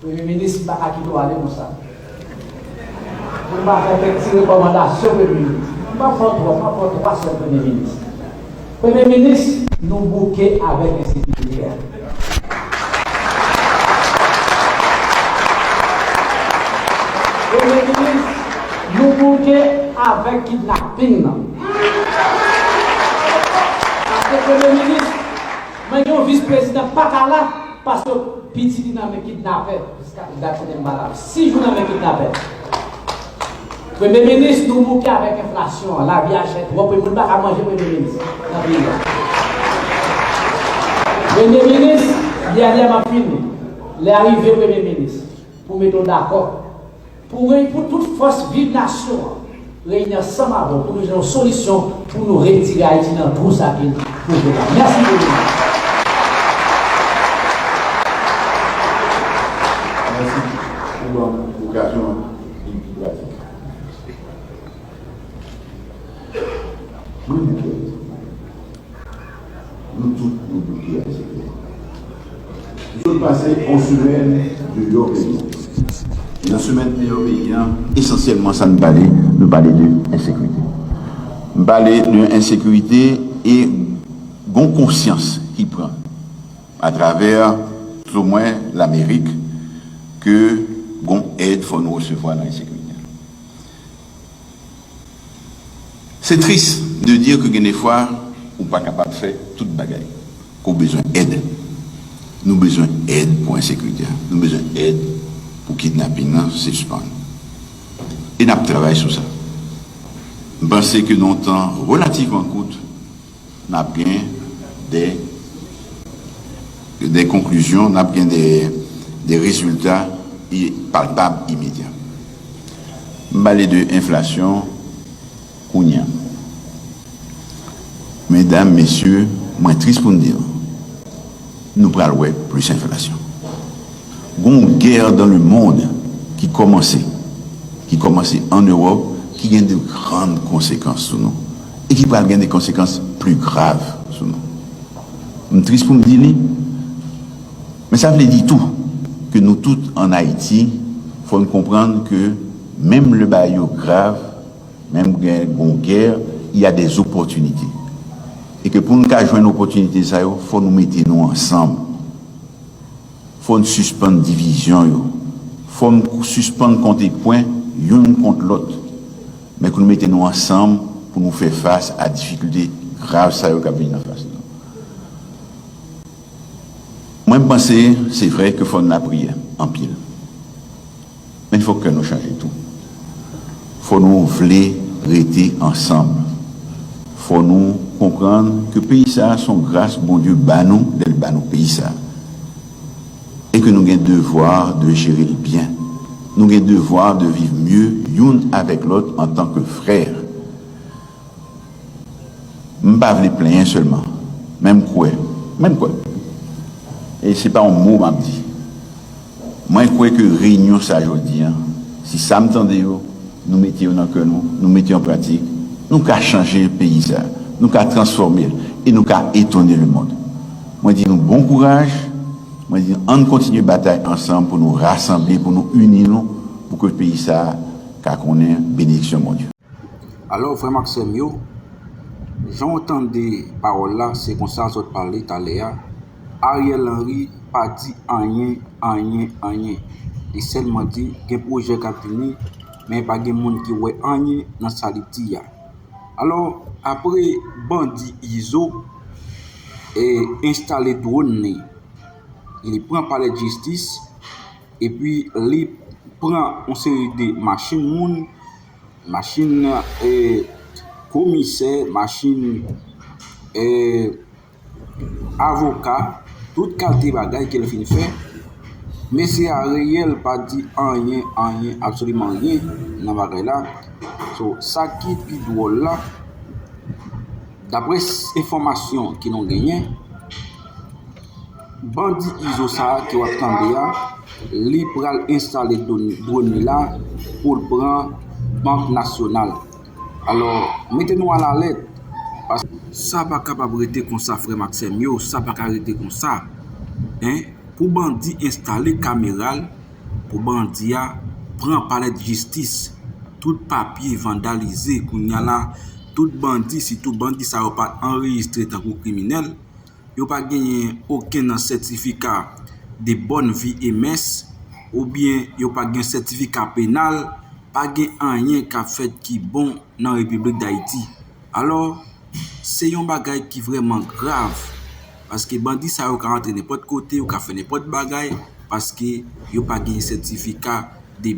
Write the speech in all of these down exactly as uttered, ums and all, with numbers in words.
Premye minis, m pa ka kite w ale konsa. Pou m pa fè kèk ti rekòmandasyon, Premye minis. M pa fè w twòp, m pa fè w twa sèl, Premye minis. Premye minis, nou bouke avèk ensekirite a. Premye minis, nou bouke avèk kidnaping nan. Paske Premye minis, mwen gen yon vis prezidan k pa ka la, paske pitit li nan men kidnapè. Jiska dat kote m pale la, sis jou nan men kidnapè. Premye minis, nou bouke avèk enflasyon an, lavi a chè twòp, e moun pa ka manje, Premye minis, nan peyi a. Premye minis, dènye m ap fini. Lè a rive, Premye minis, pou mete w dakò, pou, pou tout fòs viv nasyon an reyini ansanm avè w pou nou jwenn yon solisyon pou nou retire Ayiti nan twou sa ke l plonje la. Mèsi pou nou. Mèsi pou, um, okazyon an ki, ki pratik. Mwen menm, nou tout, nou bouke avèk sekirite. Sot pase yon semèn deyò peyi a. Nan semèn deyò peyi a, esansyèlman sa n pale, nou pale de ensekirite. M pale de ensekirite e gon konsyans ki pran atravè, tou mwen, Lamerik, ke gon èd fò nou resevwa nan ensekirite. Se tris de dire ke gen de fwa ou pa kapab fè tout bagay, ke w bezwen èd. Nou bezwen èd pou ensekirite a. Nou bezwen èd pou kidnaping nan sispann. E n ap travay sou sa. M panse ke nan yon tan relativman kout, n ap gen de, de konklizyon, n ap gen de, de rezilta i-, palpab, imedya. M pale de enflasyon kounye a. Medam, mesye, mwen tris pou n di w, nou pral wè plis enflasyon. Gon gè dans le monde ki kòmanse, ki kòmanse an Ewòp, ki gen de grann konsekans sou nou, e ki pral gen de konsekans pli grav sou nou. M tris pou m di li, men sa vle di tou ke nou tout ann Ayiti, fò n konprann ke menm lè bagay yo grav, menm gen gon gè, il y a des opportunités. E ke pou n ka jwenn opòtinite sa yo, fò nou mete nou ansanm. Fò n sispann divizyon yo. Fò n sispann konte pwen youn kont lòt. Men pou nou mete nou ansanm pou nou fè fas a difikilte grav sa yo k ap vin anfas nou. Mwen, m panse, se vre ke fò n lapriyè anpil. Men fòk kè nou chanje tou. Fò nou vle rete ansanm. Fò nou konprann ke peyi sa a se yon gras Bondye ba nou lè l ba nou peyi sa a. E ke nou gen devwa de jere l byen. Nou gen devwa de viv mye youn avèk lòt antan ke frè. M pa vle plenyen sèlman, men m kwè, men m kwè, e se pa yon mo m ap di. Mwen kwè ke reyinyon sa jodi a, si sa m tande yo, nou mete yo nan kè nou, nou mete yo an pratik, nou ka chanje peyi sa, nou ka transfòme l, e nou ka etone lemonn. Mwen di nou bon kouraj, mwen di ann kontinye batay ansanm pou nou rasanble, pou nou ini nou, pou ke peyi sa ka konnen benediksyon Bondye. Alò, frè m ak sè m yo, jan w tande pawòl la, se konsa zòt pale talè a. Ariel Henry pa di anyen, anyen, anyen. Li sèlman di gen pwojè k ap vini, men pa gen moun ki wè anyen nan sa li di a. Alò, apre bandi Izo, e, enstale dwòn li, li pran palè jistis, epi li pran yon seri de machin moun, machin, e, komisè, machin, e, avoka, tout kalte bagay ke l fin fè. Mesye Ariel pa di anyen, anyen, absoliman anyen nan bagay la. So, sa ki pi dwòl la, dapre s-, enfòmasyon ke nou genyen, bandi Izo sa a ke w ap tande a, li pral enstale dwòn, dwòn li la pou l pran Bank Nasyonal. Alò, mete nou alalèt, paske sa pa kapab rete konsa, frè m ak sè m yo, sa pa ka rete konsa. En, pou bandi enstale kamera l, pou bandi a pran palèt jistis. Tout papye vandalize kounye a la. Tout bandi, sitou bandi sa yo pa t anrejistre tankou kriminèl, yo pa genyen okenn sètifika de bonne vie et mœurs, oubyen yo pa gen sètifika penal, pa gen anyen k ap fèt ki bon nan Repiblik Dayiti. Alò, se yon bagay ki vrèman grav, paske bandi sa yo ka antre nenpòt kote, yo ka fè nenpòt bagay, paske yo pa gen sètifika de,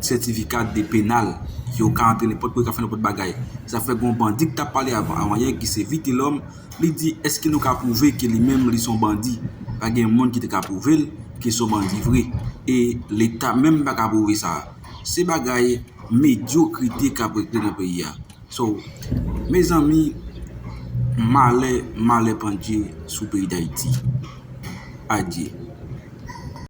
sètifika de penal. Yo ka antre nenpòt kote, yo ka fè nenpòt bagay. Sa fè gon bandi ki t ap pale avan, avan yè, ki se Vitelhomme, li di, èske nou ka pwouve ke li menm li se yon bandi? Pa gen moun ki te ka pwouve l ke se yon bandi vre. E Leta menm pa ka pwouve sa. Se bagay medyokrite k ap regle nan peyi a. So, mezanmi, malè, malè pandye sou peyi Dayiti. Adye.